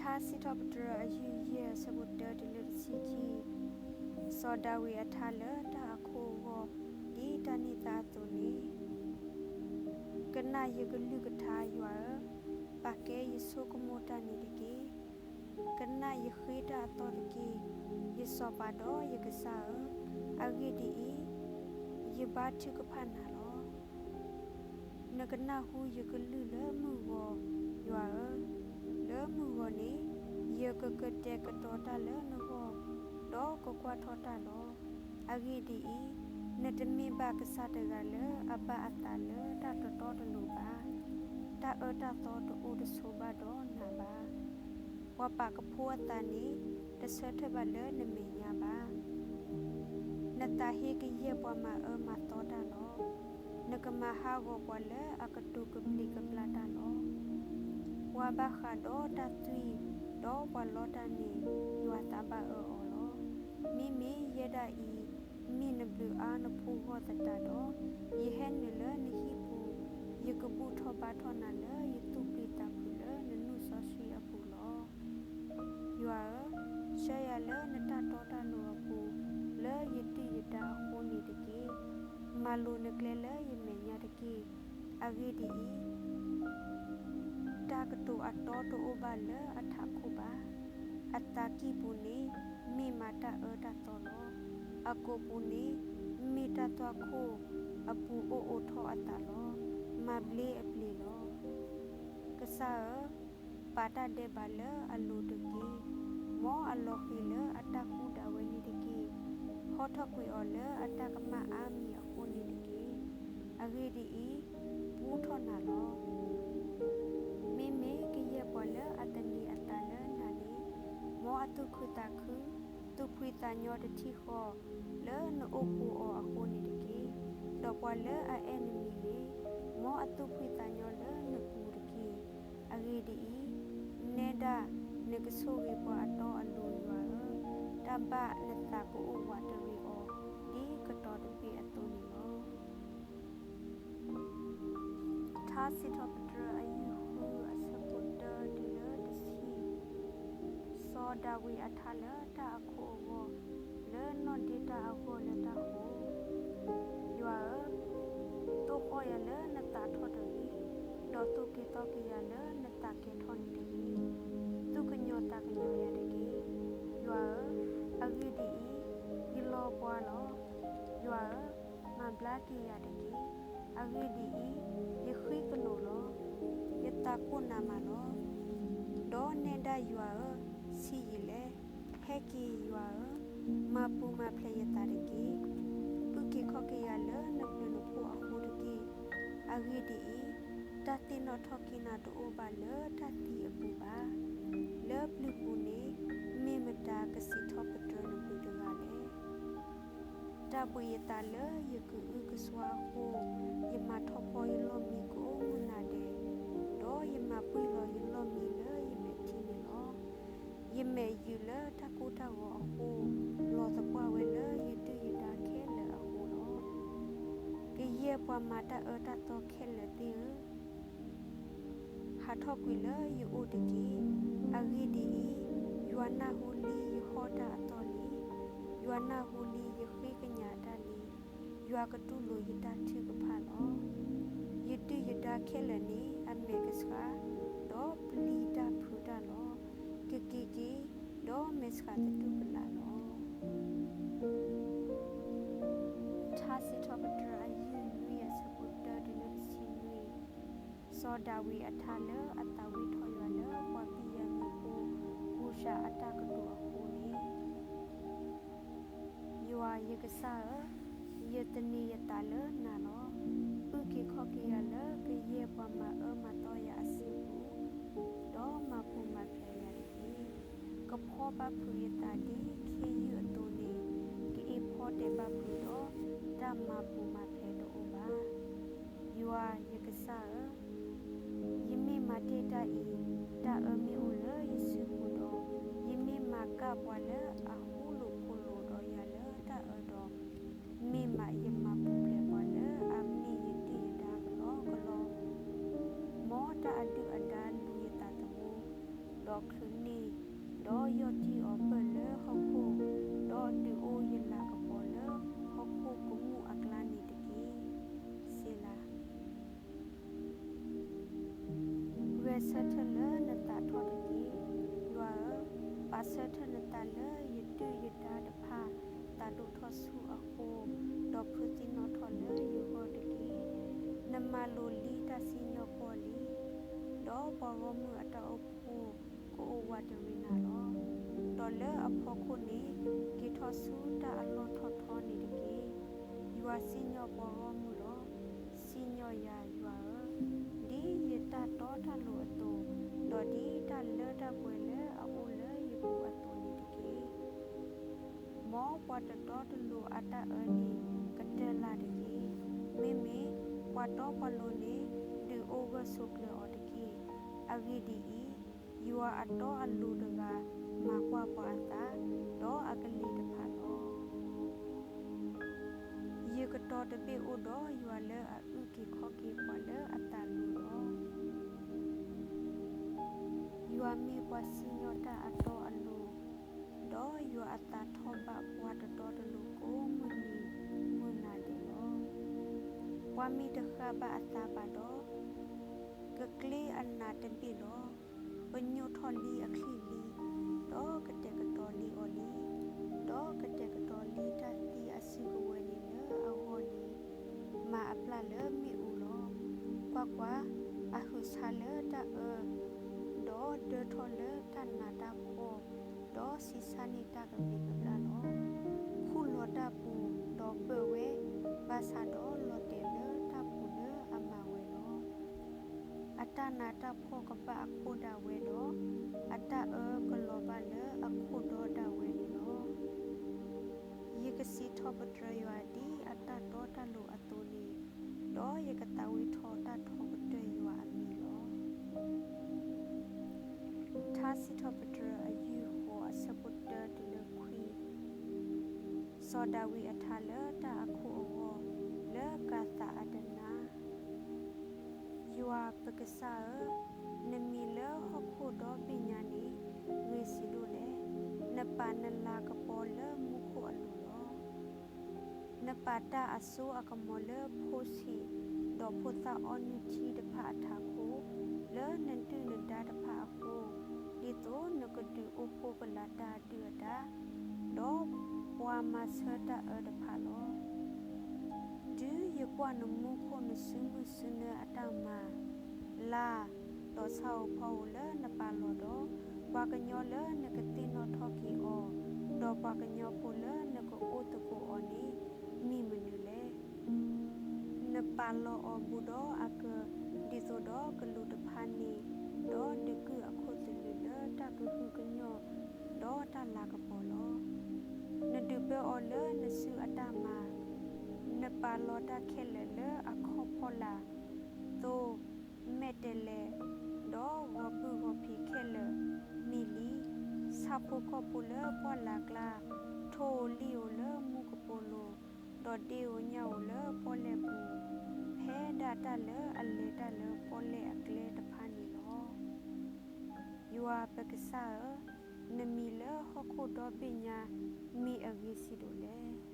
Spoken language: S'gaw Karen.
ထါစံးထီၣ်ပတြၢၤအယုၢ်ယဲၢ်အဆၢဖိတၢတုၤလၢတဆံခံ, စီၤဒၤဝံးအထါလၢတၢ်အခိၣ်အဂီၢ်, ဒ်တၢ်န့ၢ်သါအသိးန့ၣ်, ကနၣ်ယကလုၢ်ကထါယွၤဧၢ, ပာ်ကဲယဆိကမိၣ်တၢ်န့ၣ်တက့ၢ်. ကနၣ်ယဃ့တၢ်အသီတက့ၢ်, ယစီၤပၤဒီးယကစၢ်ဧၢ, အဂ့ၢ်ဒ်အံၤ, ယဘါထုကဖၣ်နၤလီၤ. နကနၢ်ဟူယကလုၢ်လၢမုၢ်ဂီၤ, ယွၤဧၢ, လၢမုၢ်ဂီၤန့ၣ်, ယကကတဲာ်ကတီၤတၢ်လၢနဂီၢ်, ဒီးကကွၢ်ထီၣ်တၢ်လီၤ. အဂ့ၢ်ဒ်အံၤ, နတမ့ၢ်ဘၣ်ကစၢ်တဂၤလၢအဘၣ်အသးလၢတၢ်တတီတလိၤဘၣ်, တၢ်အၢတၢ်သီတအိၣ်တဆိးဘၣ်ဒီးနၤဘၣ်. ပှၤပာ်ကဖိအသးန့ၣ်, တဆၢထၢၣ်ဘၣ်လၢနမဲာ်ညါဘၣ်. နသးဟ့ကယဲၢ်ပှၤမၤအၢမၤသီတၢ်လီၤ. နကမၤဟးဂီၤပှၤလၢအကတိၤကပျံၤကပျါတၢ်လီၤ. ပှၤဘၣ်ဃးဒီးတၢ်သွံၣ်, ဒီးပှၤလီတၢ်န့ၣ်, ယွၤသးဘၣ်အၢအီၤလီၤ. မ့မ့ၢ်ယဲဒၣ်အံၤ, မ့ၢ်နဘျုးအါနဖိဂီၢ်သတးဒီး, ယဟဲနုာ်လၢနဟံၣ်ပူၤ, ယကဘူၣ်ထီၣ်ဘါထီၣ်နၤလၢယသူၣ်ပျံၤသးဖုးလၢနနုာ်စီဆှံအပူၤလီၤ. ယွၤဧၢ, ဆှၢယၤလၢနတၢ်တီတၢ်လိၤအပူၤ, လၢယဒုၣ်ယဒါအဃိန့ၣ်တက့ၢ်. မၤလိၤနကျဲလၢယမဲာ်ညါတက့ၢ်. အဂ့ၢ်ဒ်အံၤ, တၢ်ကတိၤအတီတအိၣ်ဘၣ်လၢအထးခိၣ်ဘၣ်. အသးကံၢ်ပူၤန့ၣ်, မ့ၢ်မးတၢ်အၢတၢ်သီလီၤ. အကိာ်ပူၤန့ၣ်, မ့ၢ်တၢ်သွၣ်ခိၣ်အပူၤအိၣ်အိးထီၣ်အသးလီၤ. မၤဘျ့အပျ့ၤလီၤ. ကစၢ်ဧၢ, ပာ်တၢ်ဒဲးဘးလၢအလိၤတက့ၢ်. မ်အလီၤဃံၤလၢအတၢ်ကူၣ်ဒၣ်ဝဲန့ၣ်တက့ၢ်. ဟီထီၣ်ကွံာ်အီၤလၢအတၢ်ကမၣ်အါမံၤအဃိန့ၣ်တက့ၢ်. အဂ့ၢ်ဒ်အံၤ, ပူထီၣ်နၤလီၤ. မ့မ့ၢ်ကယဲၢ်ပှၤလၢအသန့ၤအသးလၢနၤန့ၣ်, မ်အသူၣ်ခုသးခု, သူၣ်ဖှံသးညီတထံၣ်ဃီ, လၢနအိၣ်ဃိအီၤအဃိန့ၣ်တက့ၢ်. ဒီးပှၤလၢအအဲၣ်နမံၤန့ၣ်, မ်အသူၣ်ဖှံသးညီလၢနပူၤတက့ၢ်. အဂ့ၢ်ဒ်အံၤ, နဲဒၣ်နကဆိၣ်ဂ့ၤပှၤအတီအလိၤယွၤဧၢ, တၢ်ဘၣ်နသးကအိၣ်ဝးတရံးအီၤ, ဒ်ကတီၤတဘ့ၣ်အသိးန့ၣ်လီၤ. ထါစံးထီၣ်ပတြၢၤအယုၢ်ဃုအဆၢဖိတၢတုၤလၢတဆံ, စီၤဒၤဝံးအထါလၢတၢ်အခိၣ်အဂီၢ်, လၢနီၣ်ဒ့တၢ်အဂီၢ်လၢတၢ်ဃိ, ယွၤဧၢ, သိၣ်ဃီၣ်ယၤလၢနသးထီၣ်တဂ့ၤ, ဒီးသိၣ်က့ၤသီက့ၤယၤလၢနသးကဲၤထီၣ်န့ၣ်တဂ့ၤ. သူၣ်ကညီၤသးကညီၤယၤတက့ၢ်, ယွၤဧၢ, အဂ့ၢ်ဒ်အံၤ, ယလီၤပှီၤလီၤ. ယွၤဧၢ, မၤဘျါက့ၤယၤတက့ၢ်. အဂ့ၢ်ဒ်အံၤ, ယဃံကနိးလီၤ. ယသးကိၢ်နးမးလီၤ. ဒီးနဲဒၣ်ယွၤဧၢ, ဆံးယံာ်လဲၣ်. ဟဲက့ၤယွၤဧၢ, မၤပူၤမၤဖျဲးယသးတက့ၢ်. အုၣ်က့ၤခီၣ်က့ၤယၤလၢနဘျုးနဖှိၣ်အဃိတက့ၢ်. အဂ့ၢ်ဒ်အံၤ, တၢ်သ့ၣ်နီၣ်ထီၣ်က့ၤနၤတအိၣ်ဘၣ်လၢတၢ်သံအပူၤဘၣ်. လၢပျုၤပူၤန့ၣ်, မ့ၢ်မတၤကစံးထီၣ်ပတြၢၤနဘုးတဂၤလဲၣ်. တၢ်ဘှံးယသးလၢယကအုကစွါအဃိ, ယမၤထီၣ်ဖီယလီၢ်မံကိးမုၢ်နၤဒဲး, ဒီးယမၤပှံၢ်လီၤယလီၢ်မံလၢယမဲာ်ထံန့ၣ်လီၤ. ယမဲာ်ယုာ်လၢတၢ်ကိၢ်တၢ်ဂီၤအဃိ, လီၤသပှၢ်ဝဲလၢယဒုၣ်ယဒါခဲလၢာ်အဃိလီၤ. ကယဲၢ်ပှၤမၤတၢ်အၢတၢ်သီခဲလၢာ်သ့ၣ်ဧၢ, ဟးထီၣ်ကွံာ်လၢယအိၣ်တက့ၢ်. အဂ့ၢ်ဒ်အံၤ, ယွၤနၢ်ဟူလံယဟီၣ်တၢ်အသီၣ်လံ. ယွၤနၢ်ဟူလံယဃ့ကညးတၢ်လံ. ယွၤကတူၢ်လိာ်ယတၢ်ထုကဖၣ်လီၤ. ယဒုၣ်ယဒါခဲလၢာ်န့ၣ်အမဲာ်ကဆှး, ဒီးပျံၤတၢ်ဖုးတၢ်လီၤ. ကက့ၤက့ၤ, ဒီးမဲာ်ဆှးသတူၢ်ကလာ်လီၤ. ထါစံးထီၣ်ပတြၢၤအယုၢ်နွံအဆၢဖိတၢတုၤလၢတဆံနွံ, စီၤဒၤဝံးအထါလၢအသးဝံၣ်ထီၣ်ယွၤလၢပှၤဘံၣ်ယၤမံးဖိ ဟူၡးအတၢ်ကတိၤအဃိန့ၣ်, ယွၤယကစၢ်ဧၢ, ယသန့ၤယသးလၢနၤလီၤ. အုၣ်က့ၤခီၣ်က့ၤယၤလၢကယဲၢ်ပှၤမၤအၢမၤသီယၤအစုပူၤ, ဒီးမၤပူၤမၤဖျဲးယၤတက့ၢ်. ကဖီဘၣ်ဖုးယသးဒ်ခ့ယုၢ်အသိးန့ၣ်, ကအ့ၣ်ဖီတဲာ်ဘၣ်ဖုးဒီးတၢ်မၤပူၤမၤဖျဲးတအိၣ်ဘၣ်. ယွၤယကစၢ်ဧၢ, ယမ့ၢ်မၤတ့ၢ်တၢ်အံၤ, တၢ်အၢမ့ၢ်အိၣ်လၢယစုပူၤဒီး, ယမ့ၢ်မၤကၢ်ပှၤလၢအဟူလိာ်ဖိးလိာ်ဒီးယၤလၢတၢ်အၢဒီး, မ့ၢ်မးယမၤပူၤဖျဲးပှၤလၢအမ့ၢ်ယဒုၣ်ယဒါကလီကလီ, မ်တၢ်အဒုၣ်အဒါလူၤယသးသမူ, ဒီးချုးန့ၢ်, ဒီးယီၢ်တံၢ်အီၤပၢၢ်လၢဟီၣ်ခိၣ်, ဒီးဒုးအိၣ်ယလၤကပီၤလၢဟီၣ်ခိၣ်ကမူၣ်အကျါန့ၣ်တက့ၢ်. စ့လၤ. ဂဲၤဆၢထၢၣ်လၢနသးထီၣ်တက့ၢ်. ယွၤဧၢ, ပာ်ဆၢထၢၣ်နသးလၢယဒုၣ်ယဒါတဖၣ် သးဒိၣ်ထီၣ်ဆူအဃိ, ဒီးဖုသံနီၣ်ထီၣ်လၢယဂီၢ်တက့ၢ်. နမၤလိာ်လံတၢ်စံၣ်ညီၣ်ကွီၢ်လံ, ဒီးပှၤဂီၢ်မုၢ်အတၢ်အိၣ်ဖှိၣ်ကအိၣ်ဝးတရံးနၤလီၤ. ဒီးလၢအဖီခိၣ်န့ၣ် က့ၤထီၣ်ဆူတၢ်အလီၢ်ထီၣ်ထီန့ၣ်တက့ၢ်. ယွၤစံၣ်ညီၣ်ပှၤဂီၢ်မုၢ်လီၤ. စံၣ်ညီၣ်ယၤယွၤဧၢ, ဒ်ယတၢ်တီတၢ်လိၤအသိး, ဒီးဒ်တၢ်လၢတၢ်ပှဲၤလၢအအိၣ်လၢယပူၤအသိးန့ၣ်တက့ၢ်. မ်ပှၤတတီတလိၤအတၢ်အၢန့ၣ်ကတၢၢ်လၢ်တက့ၢ်. မ့မ့ၢ်ပှၤတီပှၤလိၤန့ၣ် ဒုးအိၣ်ဂၢၢ်ဆိးကျၢၤအီၤတက့ၢ်. အဂ့ၢ်ဒ်အံၤ, ယွၤအတီအလိၤတဂၤမၤကွၢ်ပှၤအသး, ဒီးအကလံၤတဖၣ်လီၤ. ယကတီၤတဘ့ၣ်အိၣ်ဒီးယွၤလၢအအုၣ်က့ၤခီၣ်က့ၤပှၤလၢအသးလိၤလီၤ. ယွၤမ့ၢ်ပှၤစံၣ်ညီၣ်တၢ်အတီအလိၤ, ဒီးယွၤအသးထီၣ်ဘၣ်ပှၤတတီတလိၤကိးမုၢ်နံၤမုၢ်နၤဒဲးလီၤ. ပှၤမ့ၢ်တဃၣ်ဘၣ်အသးဘၣ်ဒီး, ကကျ့အနးတဘ့ၣ်လီၤ. ပညိၣ်ထီၣ်လံအချံၣ်လံ, ဒီးကတဲာ်ကတီၤလံအီၤလံ, ဒီးကတဲာ်ကတီၤလံတၢ်သံအစုကဝဲၤန့ၣ်လၢအဂီၢ်န့ၣ်, မၤအပျၢ်လၢမ့ၣ်အူလီၤ. ကွၢ်ကွၢ်, အဟုးဆါလၢတၢ်အၢ, ဒီးဒၢထီၣ်လၢတၢ်နးတၢ်ဖှီၣ်, ဒီးဆံးဆါန့ၢ်တၢ်ကဘျံးကဘျၣ်လီၤ. ခူၣ်လီၤတၢ်ပူၤဒီးပၢၢ်ဝဲ, ဘၣ်ဆၣ်ဒီးလီၤတဲာ်လၢတၢ်ပူၤလၢအမၤဝဲလီၤ. အတၢ်နးတၢ်ဖှီၣ်ကဘၣ်အခိၣ်ဒၣ်ဝဲဒီး, အတၢ်အၢကလီၤဘၣ်လၢအခိၣ်ဒီဒၣ်ဝဲန့ၣ်လီၤ. ယကစံးထီၣ်ပတြၢၤယွၤဒ်အတၢ်တီတၢ်လိၤအသိးန့ၣ်, ဒီးယကသးဝံၣ်ထီၣ်တၢ်ထီကတၢၢ်ယွၤအမံၤလီၤ. ထါစံးထီၣ်ပတြၢၤအယုၢ်ဃိးအဆၢဖိတၢတုၤလၢခွံ, စီၤဒၤဝံးအထါလၢတၢ်အခိၣ်အဂီၢ်, လၢကၤသးအတနါ. ယွၤပကစၢ်ဧၢ, နမံၤလၢဟီၣ်ခိၣ်ဒီဘ့ၣ်ညါန့ၣ် ဂ့ၤဆံးဒိၣ်လဲၣ်. နပာ်နလၤကပီၤလၢမူခိၣ်အလိၤလီၤ. နပာ်တၢ်အစိအကမီၤလၢဖိဆံး, ဒီးဖိသၣ်အီနုၢ်ထံတဖၣ်အထးခိၣ်, လၢနဒုၣ်နဒါတဖၣ်အဃိ, ဒ်သိးနကဒုးအိၣ်ဖှိၣ်ကလာ်တၢ်အဒုၣ်အဒါ, ဒီးပှၤမၤဆၢတၢ်အၢတဖၣ်လီၤ. တုၤယကွၢ်နမူခိၣ်နစုမုၢ်စုနၢအတၢ်မၤ, လါ, ဒီးဆၣ်ဧိၤဖီဧိၤလၢနပာ်လီၤဒီး, ပှၤကညီလၢနကသ့ၣ်နီၣ်ထီၣ်က့ၤအီၤ, ဒီးပှၤကညီဖိလၢနကအိၣ်သကိးအီၤန့ၣ်, မံၤမနုၤလဲၣ်. နပာ်လီၤအီၤဘူးဒီးအကၢၤ, ဒ်သိးဒီးကလူးတဖၣ်န့ၣ်, ဒီးဒုးကုၢ်အခိၣ်သလုးလၢတၢ်ကဟုကညီၢ်, ဒီးတၢ်လၤကပီၤလီၤ. နဒုးပၢအီၤလၢနစုအတၢ်မၤ, နပာ်လီၤတၢ်ခဲလၢာ်လၢအခီၣ်ဖီလာ်, သိ, မဲာ်တဲးလဲး, ဒီးဂီၤဘုၣ်ဂီၤဖံးခဲလၢာ်, မံၤလံ, ဆၣ်ဖိကီၢ်ဖိလၢပှၢ်လၢ်ကျါ, ထိၣ်ဧိၤလံၣ်ဧိၤလၢမူကပိာ်လိၤ, ဒီးဒ့ဧိၤညၣ်ဧိၤလၢပီၣ်လဲၣ်ပူၤ, ဖဲဒၣ်တၢ်လၢအလဲၤတၢ်လၢပီၣ်လဲၣ်အကျဲတဖၣ်န့ၣ်လီၤ. ယွၤပကစၢ်ဧၢ, နမံၤလၢဟီၣ်ခိၣ်ဒီဘ့ၣ်ညါ မ့ၢ်အဂ့ၤဆံးဒိၣ်လဲၣ်.